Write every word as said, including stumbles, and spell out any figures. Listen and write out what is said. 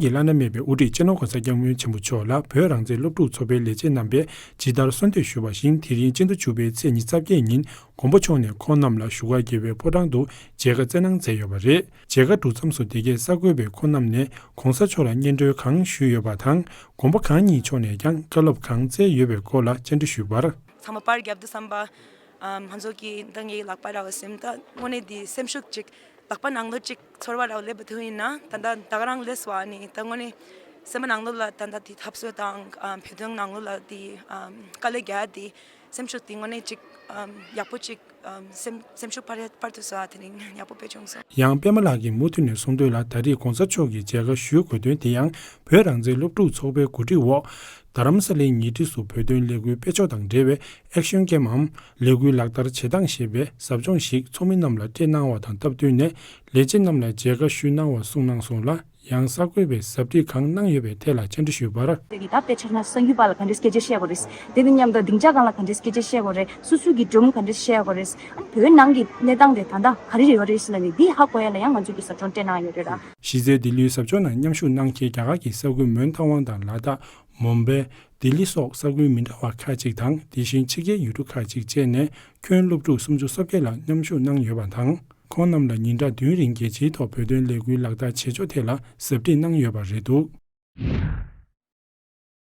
གི་བླ་ན་མེད་པའི་དབུ་ཁྲིད་སྤྱི་ནོར་གོང་ས་སྐྱབས་མགོན་ཆེན་པོ་མཆོག་ལ་བོད་རང་བཙན་སློབ་ཕྲུག་ཚོགས་པའི་ལས་བྱེད་རྣམ་པས་ཇི་ལྟར་གསོལ་འདེབས་ཞུས་པ་བཞིན། དེ་རིང་སྤྱི་ཟླ་བཅུ་པའི་ཚེས་ཉི་ཤུ་རྩ་བརྒྱད་ཉིན་མགོན་པོ་མཆོག་ནས་ཁོང་རྣམས་ལ་བཞུགས་སྒར་རྒྱལ་བའི་ཕོ་བྲང་དུ་མཇལ་ཁ་བསྩལ་གནང་མཛད་ཡོད་པ་རེད། མཇལ་ཁ་གྲུབ་མཚམས་སུ་དེ་གའི་གསར་འགོད་པས་ཁོང་རྣམས་ནས་གོང་ས་མཆོག་ལ་སྙན་སྒྲོན་གང་ཞུས་ཡོད་པ་དང་། མགོན་པོ་གང་ཉིད་མཆོག་ནས་ཀྱང་བཀའ་སློབ་གང་སྩལ་ཡོད་པའི་སྐོར་ལ་བཅར་འདྲི་ཞུས་པར། ཚང་མ་པར་བརྒྱབ་དུས་ཙམ་པ། ཨམ། ང་ཚོ་གི་ད་ངའི་ལག་པ་ར་བ་སེམས་ད་དངོས་གནས་འདི་སེམས་ཤུགས་ཅིག་ལག་པ་ནང་ལོགས་ཅིག་ཚོར་བ་ར་བ་སླེབས་པ་དུས་ཡིན་ན། ད་ད་ད་ག་རང་སླེབས་སོང་། ཨ་ནི་ད་དངོས་གནས་སེམས་པ་ནང་ལོགས་ལ་ད་ད་དེ་འཐབ་རྩོད་དང་། ཨམ། བོད་དོན་ནང་ལོགས་ལ་དེ། ཨམ། དཀའ་ལས་རྒྱག་དེ་སེམས་ཤུགས་དེ་དངོས་གནས་ཅིག་ཨམ། ཡག་པོ་ཅིག་ཨམ། སེམས་སེམས་ཤུགས་འཕར་འཕར་ཐུབ་སོང་། དེ་རིང་ཡག་པོ་དཔེ་བྱུང་སོང་། ཡང་པད་མ་ལགས་ཀྱིས་མུ་མཐུད་ནས་གསུངས་དོན་ལ། ད་རེས་གོང་ས་མཆོག་གིས་མཇལ་ཁ་ཞུ་དགོས་དོན་དེ་ཡང་བོད་རང་བཙན་སློབ་ཕྲུག་ཚོགས་པའི་གོ་སྒྲིག་འོག་རྡ་རམ་ས་ལའི་ཉེ་འཁྲིས་སུ་བོད་དོན་ལས་འགུལ་སྤེལ་ཕྱོགས་དང་འབྲེལ་བའི་ཨེག་ཤན་གེམ་འམ་ལས་འགུལ་ལག་བསྟར་བྱེད་སྟངས་ཞེས་པའི་ཟབ་སྦྱོང་ཞིག་ཚོགས་མི་རྣམས་ལ་སྤྲད་གནང་བ་དང་སྟབས་བསྟུན་ནས། ལས་བྱེད་རྣམས་ལ་མཇལ་ཁ་ཞུས་གནང་བ་གསུངས་གནང་སོང་ལ། ཡང་གསར་འགོད་པས་ཟབ་ཁྲིད་གང་གནང་ཡོད་པའི་ཐད་ལ་བཅར་འདྲི་ཞུས་པར། དེ་གི་ད་དཔེ་ཆ་ན་གསར་འགྱུར་པ་ལ་ག་འདྲའི་སྐད་ཆ་བཤད་དགོས་རེད། དེ་དང་མཉམ་དུ་སྡིངས་ཆ་སྒང་ལ་ག་འདྲའི་སྐད་ཆ་བཤད་དགོས་རེད། སོ་སོ་གི་སྒྲུང་ག་འདྲ་བཤད་དགོས་རེད། ཨ་ནི་བོད་ནང་གི་གནས་སྟངས་དེ་ད་ལྟ་ག་རེ་ཡོད་རེད་ཟེར་ལབ་ནས། འདི་ཧ་གོ་ཡ་ལ་ཡང་ང་ཚོ་གི་ཟབ་སྦྱོང་སྤྲད་གནང་ཡོད་རེད་ལ། གཞི་རྩའི་ལྡི་ལིའི་ཟབ་སྦྱོང་ནང་མཉམ་ཞུགས་གནང་མཁན་རྒྱ་གར་གྱི་ས་ཁུལ་མོན་རྟ་དབང་དང་ལ་དྭགས། མུམ་བྷེ། ལྡི་ལི་སོགས་ས་ཁུལ་མི་འདྲ་བ་ཁག་ཅིག་དང་། དེ་བཞིན་ཕྱི་རྒྱལ་ཡུལ་གྲུ་ཁག་ཅིག་བཅས་ནས་ཁྱོན་སློབ་ཕྲུག་སུམ་ཅུ་སོ་བརྒྱད་ལ་མཉམ་ཞུགས་གནང་ཡོད་པ་དང་། ཁོང་རྣམས་ལ་ཉིན་གྲངས་བདུན་རིང་རྒྱལ་སྤྱིའི་ཐོག་བོད་དོན་ལས་འགུལ་ལག་བསྟར་བྱེད་ཕྱོགས་ཐད་ལ་ཟབ་ཁྲིད་གནང་ཡོད་པ་རེད་འདུག།